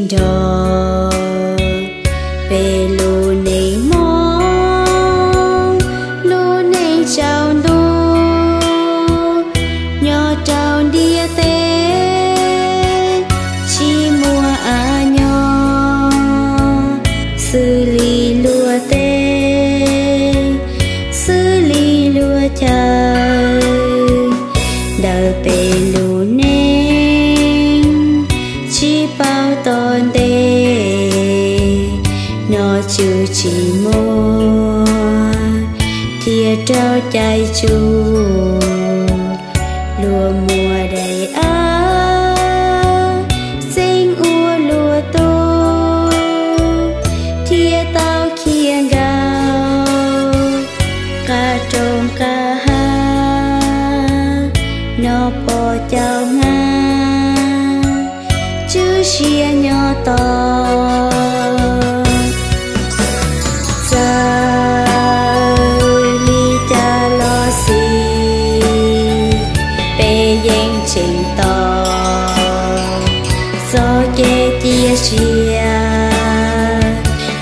nrog peb lub neej hmoov, lub neej tsaus ntuj nyob rau ntiaj teb, tsis muaj av nyob xws li luag teb, xws li luag chaw. Ntawm peb lub neej tsis paub tom ntej, hnov tswv tsis muaj thiab raug cais tsuj, luag muaj daim av xeeb ua luag tug thiab tau khiav nkaus qab roob qab hav, hnov pom caum hngab tswv siab nyob tos. Txawm li cas los xij, peb yeej tseem tos txoj kev cia siab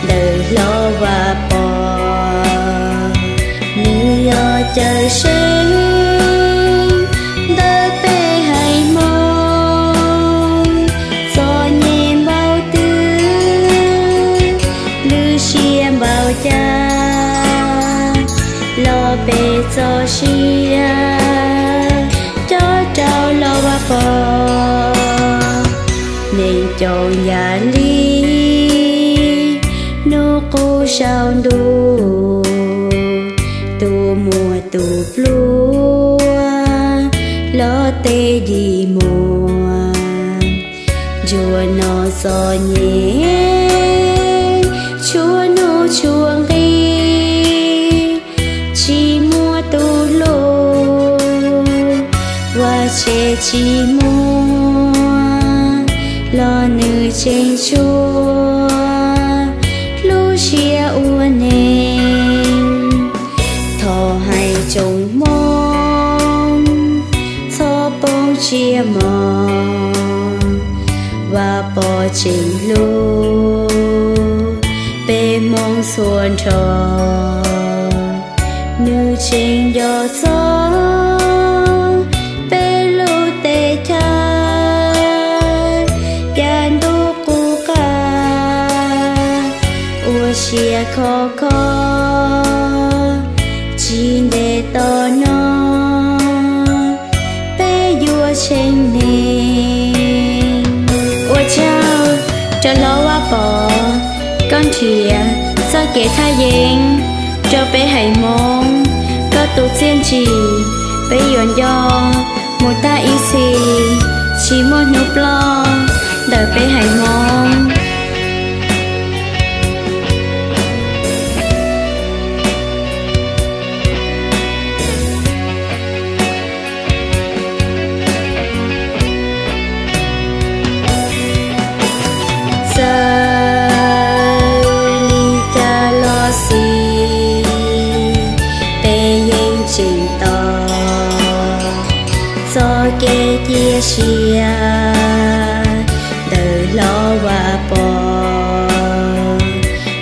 ntawm hlob Vaj Pov. Nws yog cawm seej ntawm peb haiv Hmoob. Txom nyem npaum twg, lwm siab npaum cas, los peb txoj sia cob rau hlob Vaj Pov. Neeg coob yam li hnub qub saum ntuj, tus muaj tus pluag los tej dig muag. Ntsuag no txom nyem tshuav hnub tshuav nqi, tsis muaj tus hlub, vaj tse tsis muaj los nws tseem tshuav lub siab ua neeg. Thov hais tsoom Hmoob txhob poob siab mog, Vaj Pov tseem hlub peb Hmoob txhua nrho. Nws tseem nco txog peb lub teb chaws, cas ntuj qub qab ua siab khov kho, tsis ntev tom no peb yuav tshee neeg. Ua tsaug rau hlob Vaj Pov, koj nrhiav txoj kev thaj yeeb rau peb haiv Hmoob, koj tus txiaj ntsim peb yuav nco mus tag ib txhis, tsis muaj hnub ploj ntawm peb haiv Hmoob. Txawm li cas los xij, peb yeej tseem tos txoj kev cia siab ntawm hlob Vaj Pov.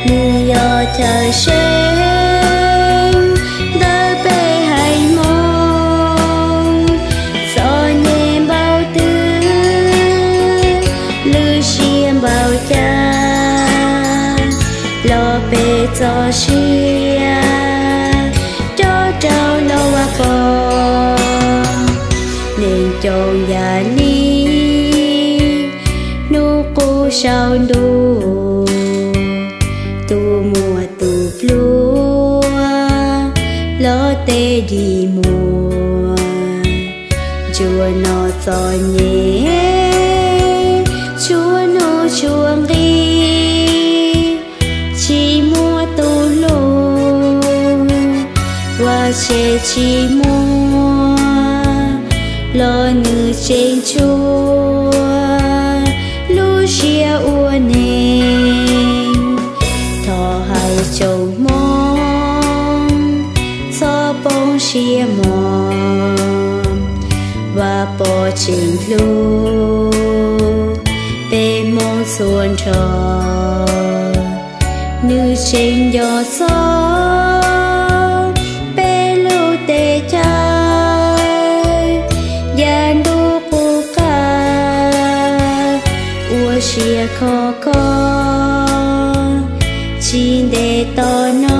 Nws yog chaw seeb ntawm peb haiv Hmoob. Txom nyem npaum twg, lwm siab npaum cas, los peb txoj sia cob rau hlob Vaj Pov. Neeg coob yam li hnub qub saum ntuj, tus muaj tus pluag los tej dig muag. Ntsuag no txom nyem tshuav hnub tshuav nqi, tsis muaj tus hlub, vaj tse tsis muaj los nws tseem tshuav lub siab ua neeg. Thov hais tsoom Hmoob txhob poob siab mog, Vaj Pov tseem hlub peb Hmoob txhua tso. Nws tseem nco txog peb lub teb chaws, yav ntuj qub qab ua siab kho kho, tsis ntev tom no